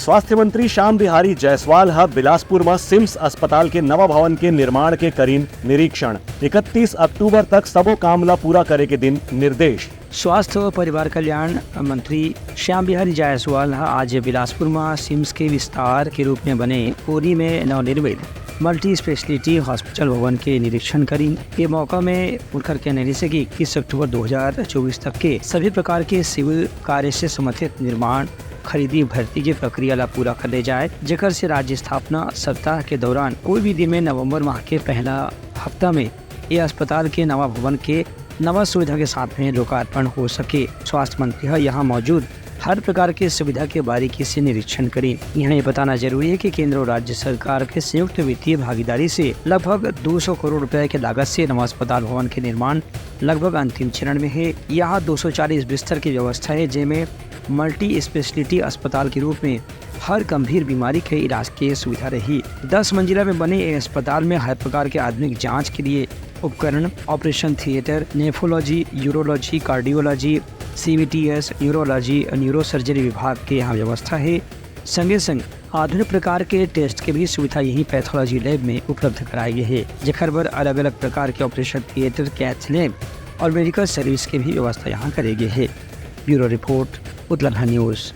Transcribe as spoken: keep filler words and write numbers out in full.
स्वास्थ्य मंत्री श्याम बिहारी जायसवाल ह बिलासपुर म सिम्स अस्पताल के नवा भवन के निर्माण के करीन निरीक्षण। इकतीस अक्टूबर तक सबो काम ल पूरा करे के दिन निर्देश। स्वास्थ्य व परिवार कल्याण मंत्री श्याम बिहारी जायसवाल ह आज बिलासपुर म सिम्स के विस्तार के रूप में बने कोरी में नवनिर्मित मल्टी स्पेशलिटी हॉस्पिटल भवन के निरीक्षण करीन। ये मौका में उनकर कहना रहिस हे कि इकतीस अक्टूबर दो हज़ार चौबीस तक के सभी प्रकार के सिविल कार्य से संबंधित निर्माण, खरीदी, भर्ती के प्रक्रिया ला पूरा कर ले जाए, जेकर से राज्य स्थापना सप्ताह के दौरान कोई भी दिन में नवंबर माह के पहला हफ्ता में ये अस्पताल के नवा भवन के नवा सुविधा के साथ में लोकार्पण हो सके। स्वास्थ्य मंत्री ह यहाँ मौजूद हर प्रकार के सुविधा के बारीकी से निरीक्षण करीन। यहाँ ये बताना जरूरी है कि केंद्र और राज्य सरकार के संयुक्त वित्तीय भागीदारी से लगभग दो सौ करोड़ रुपए के लागत से नवा अस्पताल भवन के निर्माण लगभग अंतिम चरण में है। यहाँ दो सौ चालीस बिस्तर की व्यवस्था है, जेमे मल्टी स्पेशलिटी अस्पताल के रूप में हर गंभीर बीमारी के इलाज के सुविधा रही। दस मंजिला में बने ये अस्पताल में हर प्रकार के आधुनिक जांच के लिए उपकरण, operation theatre, nephrology, urology, cardiology, CVTS, neurology और न्यूरोसर्जरी विभाग के यहाँ व्यवस्था है। संगे संग आधुनिक प्रकार के टेस्ट के भी सुविधा यही पैथोलॉजी लैब में उपलब्ध कराए गए है, जेकर बर अलग-अलग प्रकार के ऑपरेशन थिएटर, कैथ लैब और मेडिकल सर्विस के भी व्यवस्था यहाँ करे गए है। Bureau report, Utlangha news.